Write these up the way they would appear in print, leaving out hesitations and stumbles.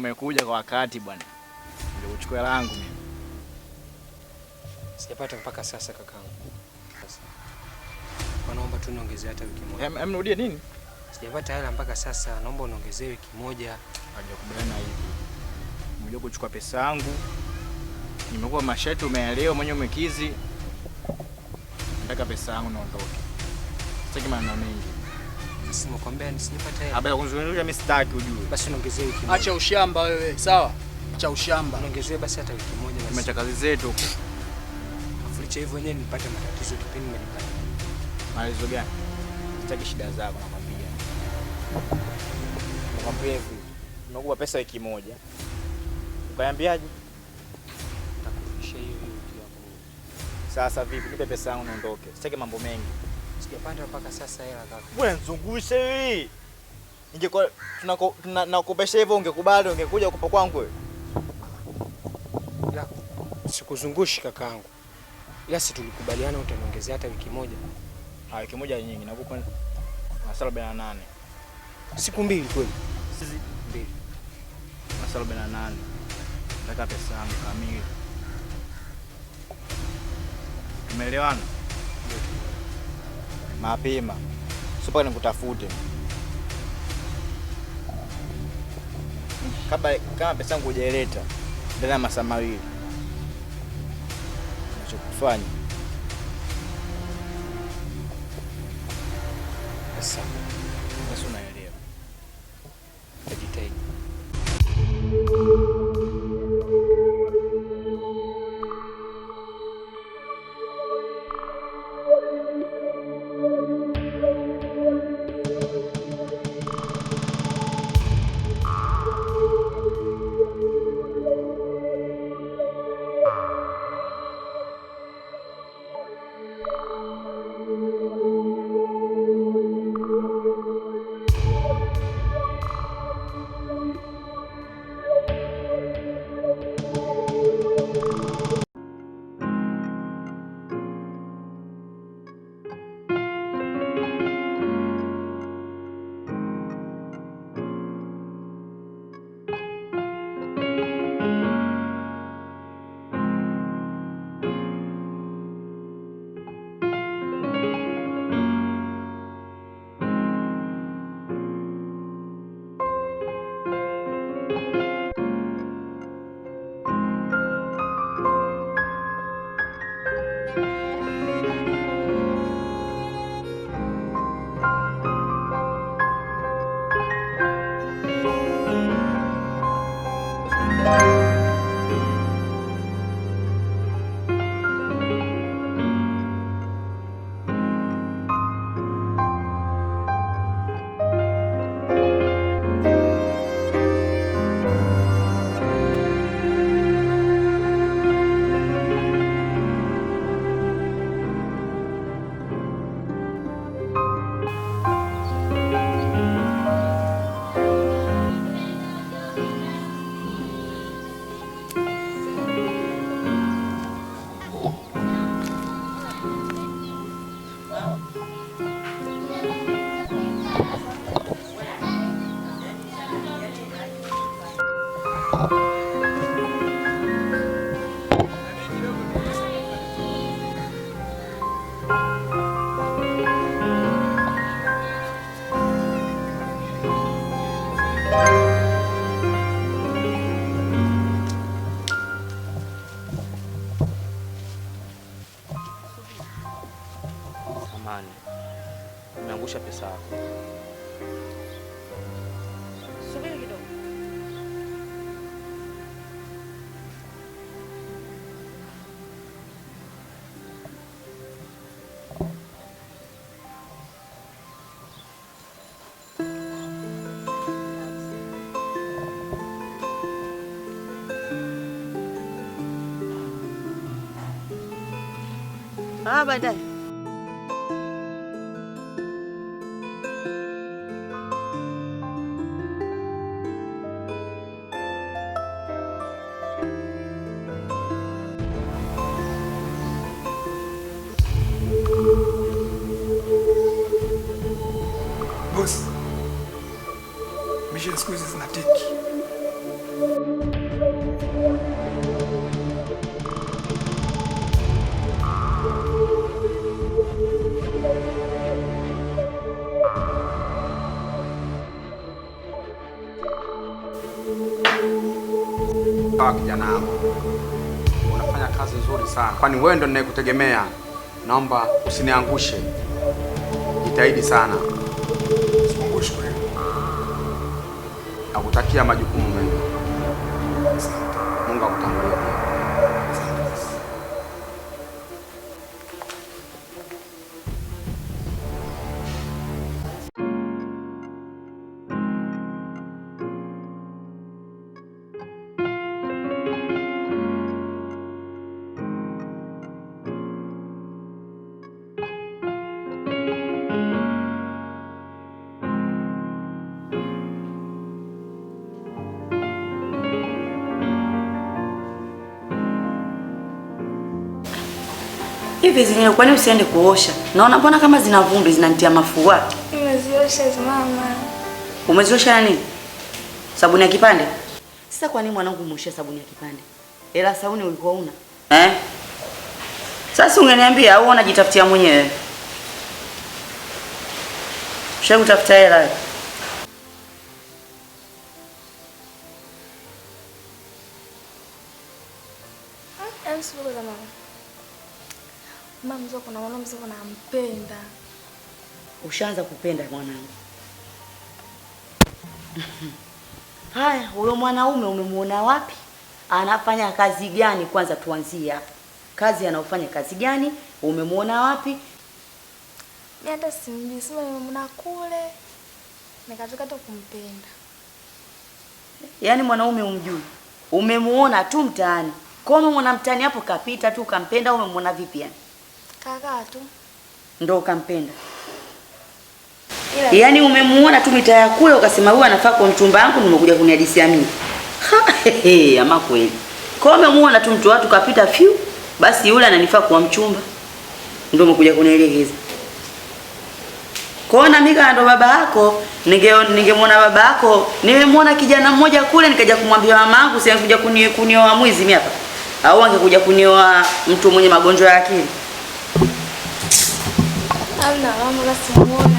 Umekuja kwa wakati bwana. Ndio uchukue hela yangu mimi. Sijapata mpaka sasa kakangu. Sasa. Naomba tu niongezee hata wiki moja. Hem, nirudie nini? Sijapata hela mpaka sasa, naomba uniongezee wiki moja. Hajakubaliana hivi. Umekuja kuchukua pesa yangu. Nimekuwa masharti umeelewa mwenyewe umekizi. Nataka pesa yangu naondoke. Sitaki maneno mengi. Sasa nimekwambia nisijapata hela. Habari ya kunizungumzia mimi sitaki ujue. Basi niongezee wiki moja. Acha ushamba wewe, sawa? Acha ushamba. Niongezee basi hata wiki moja basi. Tumeacha kazi zetu huko. Afu licha hivyo wenyewe nipate matatizo kipindi nimejipata. Maelezo gani? Sitaki shida zako nakwambia. Nakwambia hivi. Nimekupa pesa wiki moja. Ukaniambiaje? Nitakurudishia hiyo hiyo wiki yako. Sasa vipi? Nipe pesa yangu niondoke. Sitaki mambo mengi. Sijapata mpaka sasa hela kaka. Mbona nizungushe hii? Ingekuwa tunakopesha hivyo ungekubali, ungekuja kupa kwangu wewe. La, sikuzungushi kakaangu. Ila si tulikubaliana utaniongezea hata wiki moja. Ah, wiki moja nyingi nakupa masaa 48. Siku mbili kweli? Sisi mbili. Masaa 48. Nataka pesa yangu kamili. Tumeelewana? Mapema. Sio mpaka nikutafute. Kabla kama pesa yangu hujaileta ndani ya masaa mawili. Unachokufanya. Sasa. Sasa unaelewa. Najitahidi. Amani, umeangusha pesa yako. Subiri kidogo. Ah, baadaye. Boss, mission siku hizi zinatiki. Sawa kijana wangu. Unafanya kazi nzuri sana. Kwani wewe ndo ninayekutegemea. Naomba usiniangushe. Jitahidi sana. Sikuangushi kwa hiyo. Nakutakia majukumu mema. Mungu akutangulie pia. Hivi zenyewe kwani usiende kuosha? Naona mbona kama zina vumbi zinanitia mafua. Nimeziosha mama. Umeziosha na nini? Sabuni ya kipande? Sasa kwa nini mwanangu umeosha sabuni ya kipande? Ela sabuni ulikuwa una? Eh? Sasa ungeniambia au unajitafutia mwenyewe? Ushakutafuta hela? Mama. Mama mzee kuna mwana mzee nampenda. Ushaanza kupenda mwanangu. Haya, huyo mwanaume umemuona wapi? Anafanya kazi gani? Kwanza tuanzie hapo. Kazi anaofanya kazi gani? Umemuona wapi? Mimi hata simjui, sema nimemuona kule. Nikatoka tu kumpenda. Yaani mwanaume umjui. Umemuona tu mtaani. Kwa umemuona mtaani hapo kapita tu ukampenda, umemuona vipi yani? Kaka tu. Ndio ukampenda. Yaani umemuona tu mitaa ya kule ukasema huyu anafaa kwa mchumba wangu, nimekuja kunihadisia mimi. Ama kweli. Kwa umemuona tu mtu watu kapita few, basi yule ananifaa kwa mchumba. Ndio umekuja kunielekeza. Kwa na mimi ndo baba yako, ningemuona baba yako, nimemuona kijana mmoja kule nikaja kumwambia mamangu si angekuja kunioa mwizi mimi hapa. Au angekuja kunioa mtu mwenye magonjwa ya akili. Hamna, mama kasimuona.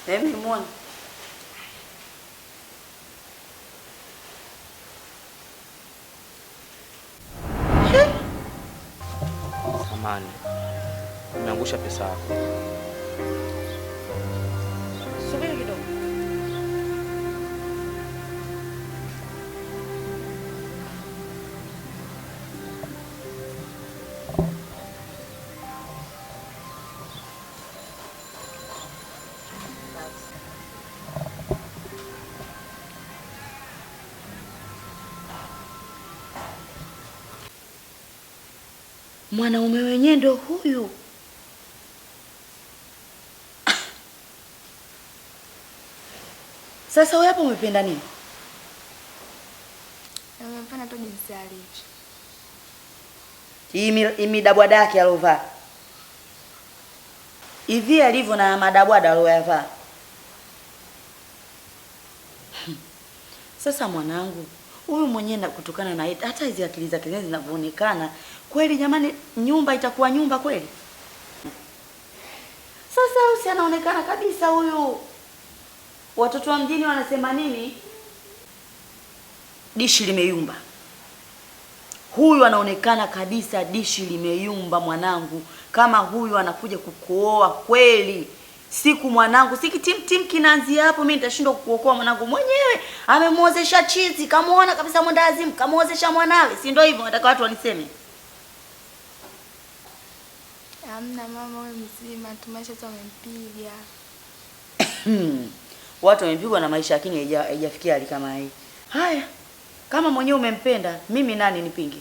Mimi nimuona. Samani. Umeangusha pesa yako. Subiri kidogo. Mwanaume wenyewe ndio huyu. Sasa wewe hapo umependa nini? Nimependa tu jinsi alivyo. Hii midabwada yake alovaa. Hivi alivyo na madabwada aliyovaa. Sasa mwanangu, huyu mwenyewe kutokana na hata hizi akili zake zinavyoonekana, kweli jamani nyumba itakuwa nyumba kweli? Sasa huyu si anaonekana kabisa huyu. Watoto wa mjini wanasema nini? Dishi limeyumba. Huyu anaonekana kabisa dishi limeyumba mwanangu. Kama huyu anakuja kukuoa kweli. Siku mwanangu, siki tim kinaanzia hapo mimi nitashindwa kukuokoa mwanangu mwenyewe. Amemuozesha chizi, kamuona kabisa mwendazimu, kamuozesha mwanawe. Si ndio hivyo nataka watu waniseme? Hamna mama, wewe mzima, tumaisha tu amempiga. Watu wamepigwa na maisha lakini haijafikia hali kama hii. Haya, kama mwenyewe umempenda, mimi nani nipinge?